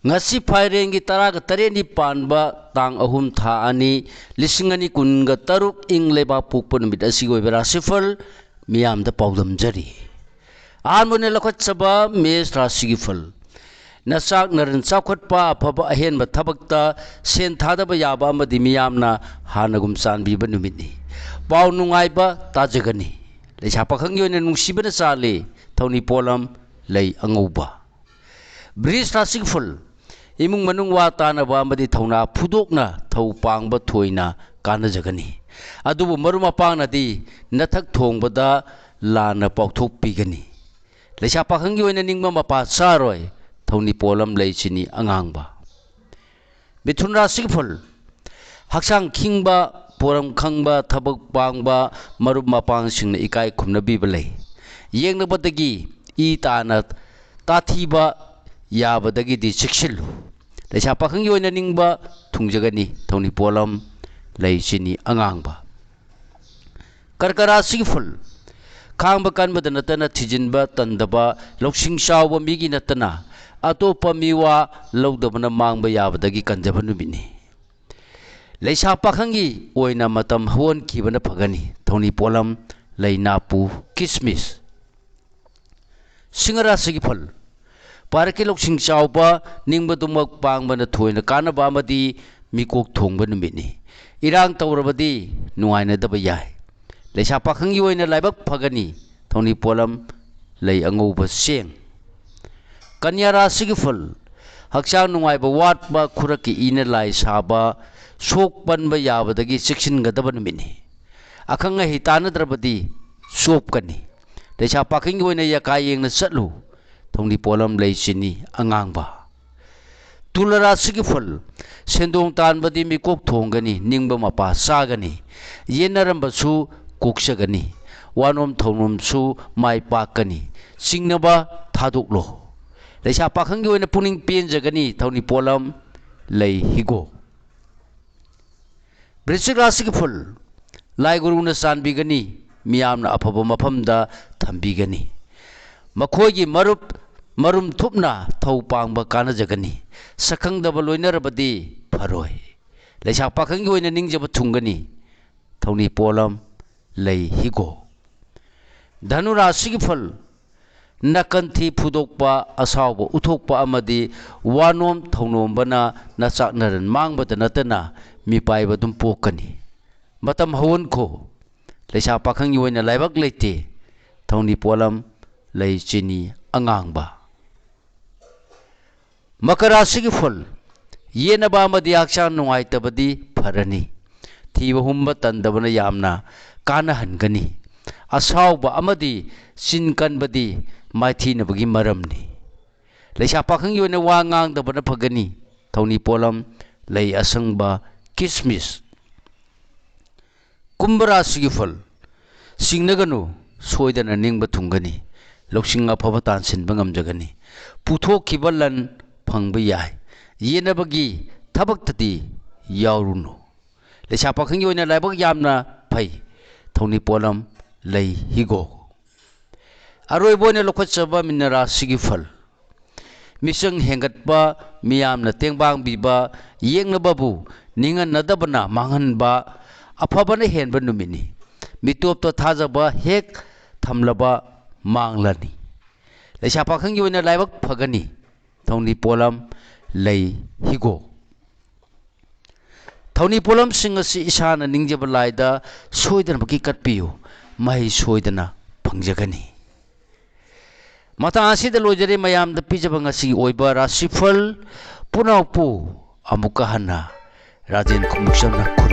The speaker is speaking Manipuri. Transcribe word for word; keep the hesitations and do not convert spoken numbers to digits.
ꯉꯁꯤ ꯐꯥꯏꯔꯦꯟꯒꯤ ꯇꯔꯥꯒ ꯇꯔꯦꯠꯅꯤ ꯄꯥꯟꯕ ꯇꯥꯡ ꯑꯍꯨꯝ ꯊꯥ ꯑꯅꯤ, ꯂꯤꯁꯤꯡ ꯑꯅꯤ ꯀꯨꯟꯒ ꯇꯔꯨꯛ, ꯏꯪ ꯂꯩꯕꯥꯛ ꯄꯣꯛꯄ ꯅꯨꯃꯤꯠ ꯑꯁꯤꯒꯤ ꯑꯣꯏꯕ ꯔꯥꯁꯤꯐꯜ ꯃꯤꯌꯥꯝꯗ ꯄꯥꯎꯗꯝꯖꯔꯤ꯫ ꯑꯍꯥꯟꯕ ꯑꯣꯏꯅ ꯂꯧꯈꯠꯆꯕ ꯃꯦꯁ ꯔꯥꯁꯤꯒꯤ ꯐꯜ꯫ ꯅꯆꯥꯛ ꯅꯔꯟ ꯆꯥꯎꯈꯠꯄ, ꯑꯐꯕ ꯑꯍꯦꯟꯕ ꯊꯕꯛꯇ ꯁꯦꯟ ꯊꯥꯗꯕ ꯌꯥꯕ ꯑꯃꯗꯤ ꯃꯤꯌꯥꯝꯅ ꯍꯥꯟꯅꯒꯨꯝ ꯆꯥꯟꯕꯤꯕ ꯅꯨꯃꯤꯠꯅꯤ꯫ ꯄꯥꯎ ꯅꯨꯡꯉꯥꯏꯕ ꯇꯥꯖꯒꯅꯤ꯫ ꯂꯩꯁꯥ ꯄꯥꯈꯪꯒꯤ ꯑꯣꯏꯅ ꯅꯨꯡꯁꯤꯕꯅ ꯆꯥꯜꯂꯤ꯫ ꯊꯧꯅꯤ ꯄꯣꯠꯂꯝ ꯂꯩ ꯑꯉꯧꯕ꯫ ꯕ꯭ꯔꯤꯖ ꯔꯥꯁꯤꯒꯤ ꯐꯨꯜ꯫ ꯏꯃꯨꯡ ꯃꯅꯨꯡ ꯋꯥ ꯇꯥꯅꯕ ꯑꯃꯗꯤ ꯊꯧꯅꯥ ꯐꯨꯗꯣꯛꯅ ꯊꯧ ꯄꯥꯡꯕ ꯊꯣꯏꯅ ꯀꯥꯟꯅꯖꯒꯅꯤ꯫ ꯑꯗꯨꯕꯨ ꯃꯔꯨꯞ ꯃꯄꯥꯡꯅꯗꯤ ꯅꯊꯛ ꯊꯣꯡꯕꯗ ꯂꯥꯟꯅ ꯄꯥꯎꯊꯣꯛꯄꯤꯒꯅꯤ꯫ ꯂꯩꯁꯥ ꯄꯥꯈꯪꯒꯤ ꯑꯣꯏꯅ ꯅꯤꯡꯕ ꯃꯄꯥ ꯆꯥꯔꯣꯏ꯫ ꯊꯧꯅꯤ ꯄꯣꯠꯂꯝ ꯂꯩ ꯆꯤꯅꯤ ꯑꯉꯥꯡꯕ꯫ ꯃꯤꯊꯨꯟ ꯔꯥꯁꯤꯒꯤ ꯐꯨꯜ꯫ ꯍꯛꯆꯥꯡ ꯈꯤꯡꯕ, ꯄꯣꯔꯝ ꯈꯪꯕ, ꯊꯕꯛ ꯄꯥꯡꯕ, ꯃꯔꯨꯞ ꯃꯄꯥꯡꯁꯤꯡꯅ ꯏꯀꯥꯏ ꯈꯨꯝꯅꯕꯤꯕ ꯂꯩ꯫ ꯌꯦꯡꯅꯕꯗꯒꯤ ꯏ ꯇꯥꯅ ꯇꯥꯊꯤꯕ ꯌꯥꯕꯗꯒꯤꯗꯤ ꯆꯦꯛꯁꯤꯜꯂꯨ꯫ ꯂꯩꯁꯥ ꯄꯥꯈꯪꯒꯤ ꯑꯣꯏꯅ ꯅꯤꯡꯕ ꯊꯨꯡꯖꯒꯅꯤ꯫ ꯊꯧꯅꯤ ꯄꯣꯠꯂꯝ ꯂꯩ ꯆꯤꯅꯤ ꯑꯉꯥꯡꯕ꯫ ꯀꯔꯀ ꯔꯥꯁꯤꯒꯤ ꯐꯨꯜ꯫ ꯈꯥꯡꯕ ꯀꯟꯕꯗ ꯅꯠꯇꯅ ꯊꯤꯖꯤꯟꯕ ꯇꯟꯗꯕ, ꯂꯧꯁꯤꯡ ꯆꯥꯎꯕ ꯃꯤꯒꯤ ꯅꯠꯇꯅ ꯑꯇꯣꯞꯄ ꯃꯤꯋꯥ ꯂꯧꯗꯕꯅ ꯃꯥꯡꯕ ꯌꯥꯕꯗꯒꯤ ꯀꯟꯖꯕ ꯅꯨꯃꯤꯠꯅꯤ꯫ ꯂꯩꯁꯥ ꯄꯥꯈꯪꯒꯤ ꯑꯣꯏꯅ ꯃꯇꯝ ꯍꯧꯍꯟꯈꯤꯕꯅ ꯐꯒꯅꯤ꯫ ꯊꯧꯅꯤ ꯄꯣꯠꯂꯝ ꯂꯩ ꯅꯥꯄꯨ ꯀꯤꯁꯃꯤꯁ꯫ ꯁꯤꯡꯍ ꯔꯥꯁꯤꯒꯤ ꯐꯜ꯫ ꯄꯥꯔꯛꯀꯤ ꯂꯧꯁꯤꯡ ꯆꯥꯎꯕ, ꯅꯤꯡꯕꯗꯨꯃꯛ ꯄꯥꯡꯕꯅ ꯊꯣꯏꯅ ꯀꯥꯟꯅꯕ ꯑꯃꯗꯤ ꯃꯤꯀꯣꯛ ꯊꯣꯡꯕ ꯅꯨꯃꯤꯠꯅꯤ꯫ ꯏꯔꯥꯡ ꯇꯧꯔꯕꯗꯤ ꯅꯨꯡꯉꯥꯏꯅꯗꯕ ꯌꯥꯏ꯫ ꯂꯩꯁꯥ ꯄꯥꯈꯪꯒꯤ ꯑꯣꯏꯅ ꯂꯥꯏꯕꯛ ꯐꯒꯅꯤ꯫ ꯊꯧꯅꯤ ꯄꯣꯠꯂꯝ ꯂꯩ ꯑꯉꯧꯕ ꯆꯦꯡ꯫ ꯀꯟꯌꯥ ꯔꯥꯁꯤꯒꯤ ꯐꯜ꯫ ꯍꯛꯆꯥꯡ ꯅꯨꯡꯉꯥꯏꯕ ꯋꯥꯠꯄ, ꯈꯨꯔꯛꯀꯤ ꯏꯅ ꯂꯥꯏ ꯁꯥꯕ, ꯁꯣꯛ ꯄꯟꯕ ꯌꯥꯕꯗꯒꯤ ꯆꯦꯛꯁꯤꯟꯒꯗꯕ ꯅꯨꯃꯤꯠꯅꯤ꯫ ꯑꯈꯪ ꯑꯍꯩ ꯇꯥꯟꯅꯗ꯭ꯔꯕꯗꯤ ꯆꯣꯞꯀꯅꯤ꯫ ꯂꯩꯁꯥ ꯄꯥꯈꯪꯒꯤ ꯑꯣꯏꯅ ꯌꯥꯀꯥ ꯌꯦꯡꯅ ꯆꯠꯂꯨ꯫ ꯊꯧꯅꯤ ꯄꯣꯠꯂꯝ ꯂꯩ ꯆꯤꯅꯤ ꯑꯉꯥꯡꯕ꯫ ꯇꯨꯂ ꯔꯥꯁꯤꯒꯤ ꯐꯜ꯫ ꯁꯦꯟꯗꯣꯡ ꯇꯥꯟꯕꯗꯤ ꯃꯤꯀꯣꯛ ꯊꯣꯡꯒꯅꯤ, ꯅꯤꯡꯕ ꯃꯄꯥ ꯆꯥꯒꯅꯤ꯫ ꯌꯦꯠꯅꯔꯝꯕꯁꯨ ꯀꯣꯛꯆꯒꯅꯤ꯫ ꯋꯥꯅꯣꯝ ꯊꯧꯅꯣꯝꯁꯨ ꯃꯥꯏ ꯄꯥꯛꯀꯅꯤ꯫ ꯆꯤꯡꯅꯕ ꯊꯥꯗꯣꯛꯂꯣ꯫ ꯂꯩꯁꯥ ꯄꯥꯈꯪꯒꯤ ꯑꯣꯏꯅ ꯄꯨꯛꯅꯤꯡ ꯄꯦꯟꯖꯒꯅꯤ꯫ ꯊꯧꯅꯤ ꯄꯣꯠꯂꯝ ꯂꯩ ꯍꯤꯒꯣꯛ꯫ ꯕ꯭ꯔꯤꯁꯤꯛ ꯔꯥꯁꯤꯒꯤ ꯐꯨꯜ꯫ ꯂꯥꯏ ꯒꯨꯔꯨꯅ ꯆꯥꯟꯕꯤꯒꯅꯤ, ꯃꯤꯌꯥꯝꯅ ꯑꯐꯕ ꯃꯐꯝꯗ ꯊꯝꯕꯤꯒꯅꯤ꯫ ꯃꯈꯣꯏꯒꯤ ꯃꯔꯨꯞ ꯃꯔꯨꯝ ꯊꯨꯞꯅ ꯊꯧ ꯄꯥꯡꯕ ꯀꯥꯟꯅꯖꯒꯅꯤ꯫ ꯁꯛꯈꯪꯗꯕ ꯂꯣꯏꯅꯔꯕꯗꯤ ꯐꯔꯣꯏ꯫ ꯂꯩꯁꯥ ꯄꯥꯈꯪꯒꯤ ꯑꯣꯏꯅ ꯅꯤꯡꯖꯕ ꯊꯨꯡꯒꯅꯤ꯫ ꯊꯧꯅꯤ ꯄꯣꯠꯂꯝ ꯂꯩ ꯍꯤꯒꯣꯛ꯫ ꯙꯅꯨ ꯔꯥꯁꯤꯒꯤ ꯐꯜ: ꯅꯥꯀꯟꯊꯤ ꯐꯨꯗꯣꯛꯄ, ꯑꯁꯥꯎꯕ ꯎꯠꯊꯣꯛꯄ ꯑꯃꯗꯤ ꯋꯥꯅꯣꯝ ꯊꯧꯅꯣꯝꯕꯅ ꯅꯆꯥꯛ ꯅꯔꯟ ꯃꯥꯡꯕꯗ ꯅꯠꯇꯅ ꯃꯤꯄꯥꯏꯕ ꯑꯗꯨꯝ ꯄꯣꯛꯀꯅꯤ꯫ ꯃꯇꯝ ꯍꯧꯍꯟꯈꯣ꯫ ꯂꯩꯁꯥ ꯄꯥꯈꯪꯒꯤ ꯑꯣꯏꯅ ꯂꯥꯏꯕꯛ ꯂꯩꯇꯦ꯫ ꯊꯧꯅꯤ ꯄꯣꯠꯂꯝ ꯂꯩ ꯆꯤꯅꯤ ꯑꯉꯥꯡꯕ꯫ ꯃꯀꯔ ꯔꯥꯁꯤꯒꯤ ꯐꯜ: ꯌꯦꯠꯅꯕ ꯑꯃꯗꯤ ꯍꯛꯆꯥꯡ ꯅꯨꯡꯉꯥꯏꯇꯕꯗꯤ ꯐꯔꯅꯤ꯫ ꯊꯤꯕ ꯍꯨꯝꯕ ꯇꯟꯗꯕꯅ ꯌꯥꯝꯅ ꯀꯥꯟꯅꯍꯟꯒꯅꯤ꯫ ꯑꯁꯥꯎꯕ ꯑꯃꯗꯤ ꯆꯤꯟ ꯀꯟꯕꯗꯤ ꯃꯥꯏꯊꯤꯅꯕꯒꯤ ꯃꯔꯝꯅꯤ꯫ ꯂꯩꯁꯥ ꯄꯥꯈꯪꯒꯤ ꯑꯣꯏꯅ ꯋꯥ ꯉꯥꯡꯗꯕꯅ ꯐꯒꯅꯤ꯫ ꯊꯧꯅꯤ ꯄꯣꯠꯂꯝ ꯂꯩ ꯑꯁꯪꯕ, ꯀꯤꯁꯃꯤꯁ꯫ ꯀꯨꯝꯚ ꯔꯥꯁꯤꯒꯤ ꯐꯜ: ꯆꯤꯡꯅꯒꯅꯨ, ꯁꯣꯏꯗꯅ ꯅꯤꯡꯕ ꯊꯨꯡꯒꯅꯤ꯫ ꯂꯧꯁꯤꯡ ꯑꯐꯕ ꯇꯥꯟꯁꯤꯟꯕ ꯉꯝꯖꯒꯅꯤ꯫ ꯄꯨꯊꯣꯛꯈꯤꯕ ꯂꯟ ꯐꯪꯕ ꯌꯥꯏ꯫ ꯌꯦꯠꯅꯕꯒꯤ ꯊꯕꯛꯇꯗꯤ ꯌꯥꯎꯔꯨꯅꯨ꯫ ꯂꯩꯁꯥ ꯄꯥꯈꯪꯒꯤ ꯑꯣꯏꯅ ꯂꯥꯏꯕꯛ ꯌꯥꯝꯅ ꯐꯩ꯫ ꯊꯧꯅꯤ ꯄꯣꯠꯂꯝ ꯂꯩ ꯍꯤꯒꯣꯛ꯫ ꯑꯔꯣꯏꯕ ꯑꯣꯏꯅ ꯂꯧꯈꯠꯆꯕ ꯃꯤꯅ ꯔꯥꯁꯤꯒꯤ ꯐꯜ: ꯃꯤꯆꯪ ꯍꯦꯟꯒꯠꯄ, ꯃꯤꯌꯥꯝꯅ ꯇꯦꯡꯕꯥꯡꯕꯤꯕ, ꯌꯦꯛꯅꯕꯕꯨ ꯅꯤꯡꯍꯟꯅꯗꯕꯅ ꯃꯥꯡꯍꯟꯕ, ꯑꯐꯕꯅ ꯍꯦꯟꯕ ꯅꯨꯃꯤꯠꯅꯤ꯫ ꯃꯤꯇꯣꯞꯇ ꯊꯥꯖꯕ ꯍꯦꯛ ꯊꯝꯂꯕ ꯃꯥꯡꯂꯅꯤ꯫ ꯂꯩꯁꯥ ꯄꯥꯈꯪꯒꯤ ꯑꯣꯏꯅ ꯂꯥꯏꯕꯛ ꯐꯒꯅꯤ꯫ ꯊꯧꯅꯤ ꯄꯣꯠꯂꯝ ꯂꯩ ꯍꯤꯒꯣꯛ꯫ ꯊꯧꯅꯤ ꯄꯣꯠꯂꯝꯁꯤꯡ ꯑꯁꯤ ꯏꯁꯥꯅ ꯅꯤꯡꯖꯕ ꯂꯥꯏꯗ ꯁꯣꯏꯗꯅꯃꯛꯀꯤ ꯀꯠꯄꯤꯌꯨ, ꯃꯍꯩ ꯁꯣꯏꯗꯅ ꯐꯪꯖꯒꯅꯤ꯫ ꯃꯇꯥꯡ ꯑꯁꯤꯗ ꯂꯣꯏꯖꯔꯦ ꯃꯌꯥꯝꯗ ꯄꯤꯖꯕ ꯉꯁꯤꯒꯤ ꯑꯣꯏꯕ ꯔꯥꯁꯤꯐꯜ ꯄꯨꯝꯅꯃꯛꯄꯨ꯫ ꯑꯃꯨꯛꯀ ꯍꯟꯅ ꯔꯥꯖꯦꯟ ꯈꯨꯃꯨꯛꯆꯝꯅ